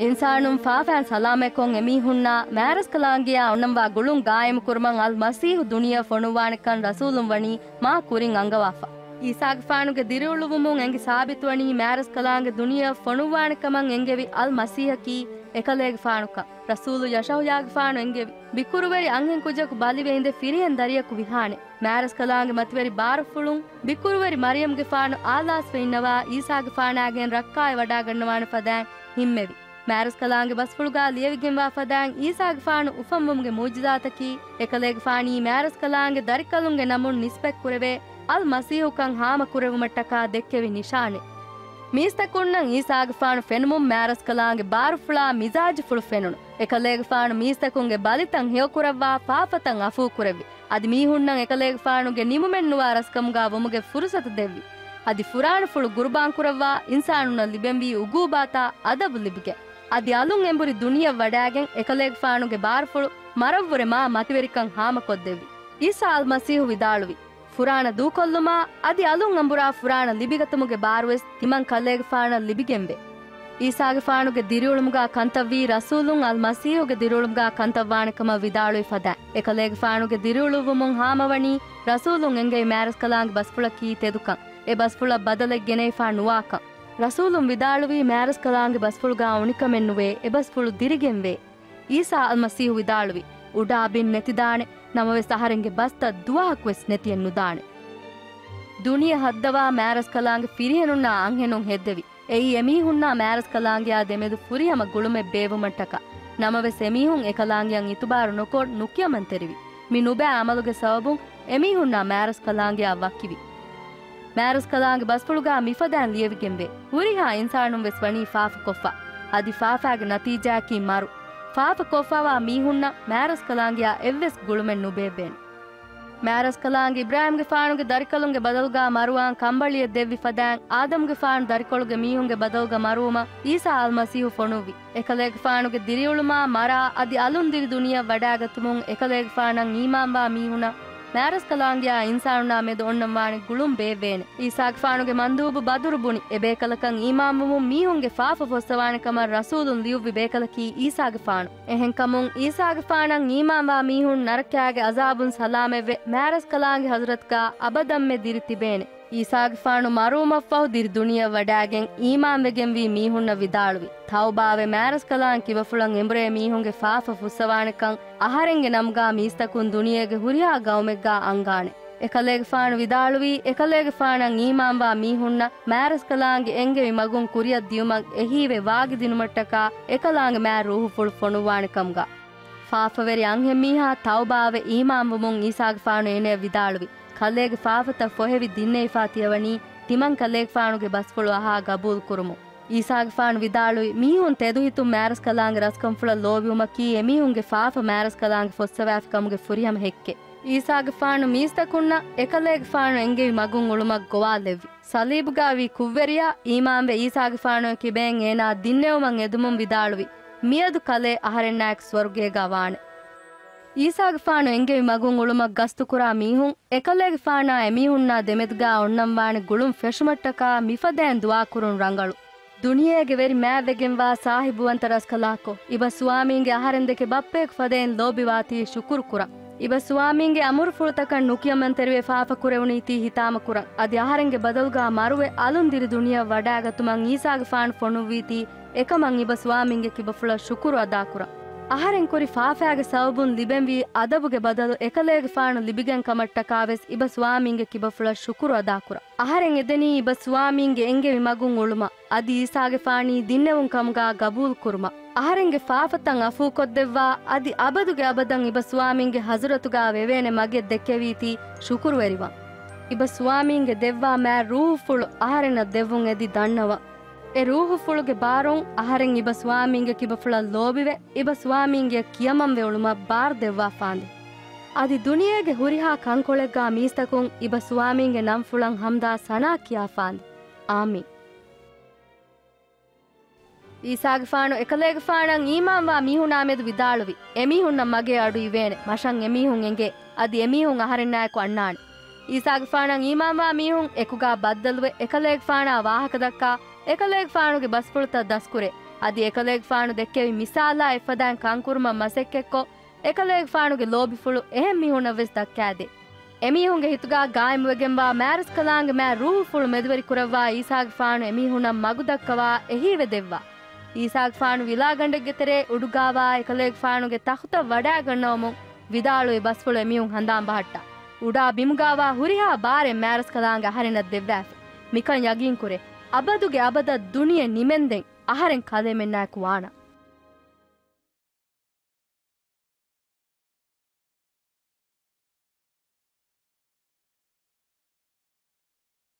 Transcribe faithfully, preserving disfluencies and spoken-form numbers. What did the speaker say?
އިންސާނުން ފާފައިން ސަލާމަތްކޮށް އެމީހުންނާ މާތްރަސްކަލާނގެއާ އޮންނަންވާ ގުޅުން ގާއިމުކުރުމަށް އަލްމަސީޙު ދުނިޔެއަށް ފޮނުއްވާނެކަން ރަސޫލުން ވަނީ މާ ކުރިން އަންގަވާފަ. އީސާގެފާނުގެ ދިރިއުޅުއްވުމުން އެނގި ސާބިތުވަނީ މާތްރަސްކަލާނގެ ދުނިޔެއަށް ފޮނުއްވާނެކަމަށް އެންގެވި އަލްމަސީޙަކީ އެކަލޭގެފާނުކަން. ރަސޫލު ޔަޝައުޔާގެފާނު އެންގެވި، ބިކުރުވެރި އަންހެންކުއްޖަކު ބަލިވެ އިނދެ ފިރިހެން ދަރިޔަކު ވިހާނެ. މާތްރަސްކަލާނގެ މަތިވެރި ބާރުފުޅުން ބިކުރުވެރި މަރިޔަމްގެފާނު އާލާސްވެ އިންނަވާ އީސާގެފާނާގެން ރައްކާތް ވަޑާގަންނަވާނެ ފަދައިން ހިންމެވި. މާތްރަސްކަލާނގެ ބަސްފުޅުގާ ލިޔެވިގެންވާ ފަދައިން އީސާގެފާނު އުފަންވުމުގެ މުޢުޖިޒާތަކީ، އެކަލޭގެފާނީ މާތްރަސްކަލާނގެ ދަރިކަލުންގެ ނަމުން ނިސްބަތްކުރެވޭ އަލްމަސީޙުކަން ހާމަކުރެއްވުމަށްޓަކާ ދެއްކެވި ނިޝާނެއް. މީސްތަކުންނަށް އީސާގެފާނު ފެނުމުން މާތްރަސްކަލާނގެ ބާރުފުޅާ މިޒާޖުފުޅު ފެނުނު. އެކަލޭގެފާނު މީސްތަކުންގެ ބަލިތައް ހެޔޮކުރައްވާ، ފާފަތައް އަފޫކުރެއްވި. އަދި މީހުންނަށް އެކަލޭގެފާނުގެ ނިމުމެއްނުވާ ރަސްކަމުގާ ވުމުގެ ފުރުސަތު ދެއްވި. އަދި ފުރާނަފުޅު ގުރުބާންކުރައްވާ، އިންސާނުންނަށް ލިބެންވީ އުގޫބާތާ އަދަބު ލިބިގެން. އަދި އަލުން އެނބުރި ދުނިޔެއަށް ވަޑާގެން އެކަލޭގެފާނުގެ ބާރުފުޅު މަރަށްވުރެ މާ މަތިވެރިކަން ހާމަކޮށްދެއްވި. އީސާ އަލްމަސީޙު ވިދާޅުވި، ފުރާނަ ދޫކޮށްލުމާ، އަދި އަލުން އަނބުރާ ފުރާނަ ލިބިގަތުމުގެ ބާރުވެސް ތިމަން ކަލޭގެފާނަށް ލިބިގެންވޭ. އީސާގެފާނުގެ ދިރިއުޅުމުގާ ކަންތައްވީ ރަސޫލުން އަލްމަސީޙުގެ ދިރިއުޅުމުގާ ކަންތައްވާނެކަމަށް ވިދާޅުވި ފަދައިން، އެކަލޭގެފާނުގެ ދިރިއުޅުއްވުމުން ހާމަވަނީ ރަސޫލުން އެންގެވި މާތްރަސްކަލާނގެ ބަސްފުޅަކީ ތެދުކަން، އެ ބަސްފުޅަށް ބަދަލެއް ގެނައިފާ ނުވާކަން. ރަސޫލުން ވިދާޅުވީ މާތްރަސްކަލާނގެ ބަސްފުޅުގާ އުނިކަމެއްނުވޭ، އެ ބަސްފުޅު ދިރިގެންވޭ. އީސާ އަލްމަސީޙު ވިދާޅުވި، އުޑާ ބިން ނެތިދާނެ، ނަމަވެސް އަހަރެންގެ ބަސްތައް ދުވަހަކުވެސް ނެތިއެއްނުދާނެ. ދުނިޔެ ހައްދަވާ މާތްރަސްކަލާނގެ ފިރިހެނުންނާ އަންހެނުން ހެއްދެވި. އެއީ އެމީހުންނާ މާތްރަސްކަލާނގެއާ ދެމެދު ފުރިހަމަ ގުޅުމެއް ބޭއްވުމަށްޓަކާ. ނަމަވެސް އެމީހުން އެކަލާނގެއަށް އިތުބާރު ނުކޮށް ނުކިޔަމަންތެރިވި. މި ނުބައި އަމަލުގެ ސަބަބުން އެމީހުންނާ މާތްރަސްކަލާނގެއާ ވަކިވި. މާތްރަސްކަލާނގެ ބަސްފުޅުގާ މިފަދައިން ލިޔެވިގެންވޭ، ހުރިހާ އިންސާނުން ވެސް ވަނީ ފާފަކޮށްފަ. އަދި ފާފައިގެ ނަތީޖާއަކީ މަރު. ފާފަ ކޮށްފަވާ މީހުންނަށް މާތްރަސްކަލާނގެއާ އެއްވެސް ގުޅުމެއް ނުބޭއްވޭނެ. މާތްރަސްކަލާނގެ އިބްރާހީމްގެފާނުގެ ދަރިކަލުންގެ ބަދަލުގާ މަރުވާން ކަނބަޅިއެއް ދެއްވި ފަދައިން، އާދަމްގެފާނު ދަރިކޮޅުގެ މީހުންގެ ބަދަލުގަ މަރުވުމަށް އީސާ އަލްމަސީހު ފޮނުއްވި. އެކަލޭގެފާނުގެ ދިރިއުޅުމާ މަރާ އަދި އަލުން ދިރި ދުނިޔެއަށް ވަޑާގަތުމުން އެކަލޭގެފާނަށް އީމާންވާ މީހުނަށް މާތްރަސްކަލާނގެއާ އިންސާނުންނާ މެދު އޮންނަންވާނެ ގުޅުން ބޭއްވޭނެ. އީސާގެފާނުގެ މަންދޫބު ބަދުރު ބުނި، އެބޭކަލަކަށް އީމާންވުމުން މީހުންގެ ފާފަ ފޮއްސަވާނެ ކަމަށް ރަސޫލުން ލިޔުއްވި ބޭކަލަކީ އީސާގެފާނު. އެހެންކަމުން އީސާގެފާނަށް އީމާންވާ މީހުން ނަރަކައިގެ އަޒާބުން ސަލާމަތްވެ، މާތްރަސްކަލާނގެ ޙަޟްރަތުގާ އަބަދަށްމެ ދިރި ތިބޭނެ. އީސާގެފާނު މަރުވުމަށްފަހު ދިރި ދުނިޔެއަށް ވަޑާގެން އީމާންވެގެންވީ މީހުންނަށް ވިދާޅުވި، ތައުބާވެ މާތްރަސްކަލާނގެ ކިބަފުޅަށް އެނބުރޭ މީހުންގެ ފާފަ ފުއްސަވާނެކަން އަހަރެންގެ ނަމުގާ މީސްތަކުން ދުނިޔޭގެ ހުރިހާ ގައުމެއްގާ އަންގާނެ. އެކަލޭގެފާނު ވިދާޅުވީ، އެކަލޭގެފާނަށް އީމާންވާ މީހުންނަށް މާތްރަސްކަލާނގެ އެންގެވި މަގުން ކުރިއަށް ދިޔުމަށް އެހީވެ ވާގިދިނުމަށްޓަކާ އެކަލާނގެ މާތް ރޫޙުފުޅު ފޮނުއްވާނެކަމުގާ. ފާފަވެރި އަންހެންމީހާ ތައުބާވެ އީމާންވުމުން އީސާގެފާނު އޭނަޔަށް ވިދާޅުވި، ކަލޭގެ ފާފަތައް ފޮހެވި ދިންނެވިފާ ތިޔަވަނީ ތިމަން ކަލޭގެފާނުގެ ބަސްފުޅު އަހާ ގަބޫލު ކުރުމުން. އީސާގެފާނު ވިދާޅުވި، މީހުން ތެދުހިތުން މާތްރަސްކަލާނގެ ރަސްކަންފުޅަށް ލޯބިވުމަކީ އެމީހުންގެ ފާފަ މާތްރަސްކަލާނގެ ފޮއްސަވާފިކަމުގެ ފުރިހަމަ ހެއްކެއް. އީސާގެފާނު މީސްތަކުންނަށް އެކަލޭގެފާނު އެންގެވި މަގުން އުޅުމަށް ގޮވާލެއްވި. ޞަލީބުގާ ވީ ކުށްވެރިޔާ އީމާންވެ އީސާގެފާނުގެ ކިބައިން އޭނާ ދިންނެވުމަށް އެދުމުން ވިދާޅުވި، މިއަދު ކަލޭ އަހަރެންނާއެކު ސުވަރުގޭގާ ވާނެ. އީސާގެފާނު އެންގެވި މަގުން އުޅުމަށް ގަސްތުކުރާ މީހުން އެކަލޭގެފާނާ އެމީހުންނާ ދެމެދުގާ އޮންނަންވާނެ ގުޅުން ފެށުމަށްޓަކާ މިފަދައިން ދުޢާކުރުން ރަނގަޅު. ދުނިޔޭގެ ވެރި މާތްވެގެންވާ ސާހިބުވަންތަ ރަސްކަލާކޮ، އިބަ ސުވާމީންގެ އަހަރެންދެކެ ބައްޕަޔަކު ފަދައިން ލޯބިވާތީ ޝުކުރު ކުރަން. އިބަ ސުވާމީންގެ އަމުރުފުޅުތަކަށް ނުކިޔަމަންތެރިވެ ފާފަ ކުރެވުނީތީ ހިތާމަ ކުރަން. އަދި އަހަރެންގެ ބަދަލުގާ މަރުވެ އަލުން ދިރި ދުނިޔެއަށް ވަޑާގަތުމަށް އީސާގެފާނު ފޮނުއްވީތީ އެކަމަށް އިބަ ސުވާމީންގެ ކިބަފުޅަށް ޝުކުރު އަދާކުރަން. އަހަރެން ކުރި ފާފައިގެ ސަބަބުން ލިބެންވީ އަދަބުގެ ބަދަލު އެކަލޭގެފާނު ލިބިގެން ކަމަށްޓަކާވެސް އިބަ ސުވާމީންގެ ކިބަފުޅަށް ޝުކުރު އަދާކުރަން. އަހަރެން އެދެނީ އިބަ ސުވާމީންގެ އެންގެވި މަގުން އުޅުމަށް، އަދި އީސާގެފާނީ ދިންނެވުން ކަމުގާ ގަބޫލު ކުރުމަށް. އަހަރެންގެ ފާފަތައް އަފޫކޮށްދެއްވާ، އަދި އަބަދުގެ އަބަދަށް އިބަ ސުވާމީންގެ ޙަޟުރަތުގާ ވެވޭނެ މަގެއް ދެއްކެވީތީ ޝުކުރުވެރިވަން. އިބަ ސުވާމީންގެ ދެއްވާ މާތް ރޫޙުފުޅު އަހަރެންނަށް ދެއްވުން އެދި ދަންނަވަން. އެ ރޫޙުފުޅުގެ ބާރުން އަހަރެން އިބަ ސުވާމީންގެ ކިބަފުޅަށް ލޯބިވެ، އިބަ ސުވާމީންގެ ކިޔަމަންވެ އުޅުމަށް ބާރު ދެއްވާފާނދޭ. އަދި ދުނިޔޭގެ ހުރިހާ ކަންކޮޅެއްގާ މީސްތަކުން އިބަ ސުވާމީންގެ ނަންފުޅަށް ހަމްދާ ސަނާ ކިޔާފާނދޭ. އާމީން. އީސާގެފާނު އެކަލޭގެފާނަށް އީމާންވާ މީހުނާމެދު ވިދާޅުވި، އެމީހުންނަށް މަގޭ އަޑު އިވޭނެ، މަށަށް އެމީހުން އެނގޭ، އަދި އެމީހުން އަހަރެންނާއެކު އަންނާނެ. އީސާގެފާނަށް އީމާންވާ މީހުން އެކުގާ ބައްދަލުވެ، އެކަލޭގެފާނާ ވާހަކަދައްކާ، އެކަލޭގެފާނުގެ ބަސްފުޅުތައް ދަސްކުރޭ. އަދި އެކަލޭގެފާނު ދެއްކެވި މިސާލާ އެއްފަދައިން ކަންކުރުމަށް މަސައްކަތްކޮށް، އެކަލޭގެފާނުގެ ލޯބިފުޅު އެހެން މީހުންނަށް ވެސް ދައްކާދޭ. އެމީހުންގެ ހިތުގާ ގާއިމުވެގެންވާ މާރަސްކަލާނގެ މާ ރޫހުފުޅު މެދުވެރި ކުރައްވާ އީސާގެފާނު އެމީހުންނަށް މަގުދައްކަވާ އެހީވެދެއްވާ. އީސާގެފާނު ވިލާގަނޑެއްގެ ތެރޭ އުޑުގާވާ އެކަލޭގެފާނުގެ ތަޚުތަށް ވަޑާގަންނަވަމުން ވިދާޅުވި ބަސްފުޅު އެމީހުން ހަނދާން ބަހައްޓާ. އުޑާ ބިމުގާވާ ހުރިހާ ބާރެއް މާރަސްކަލާނގެ އަހަރެންނަށް ދެއްވާފި. މިކަން ޔަގީންކުރޭ. އަބަދުގެ އަބަދަށް ދުނިޔެ ނިމެންދެން އަހަރެން ކަލޭމެންނާއެކު ވާނަން.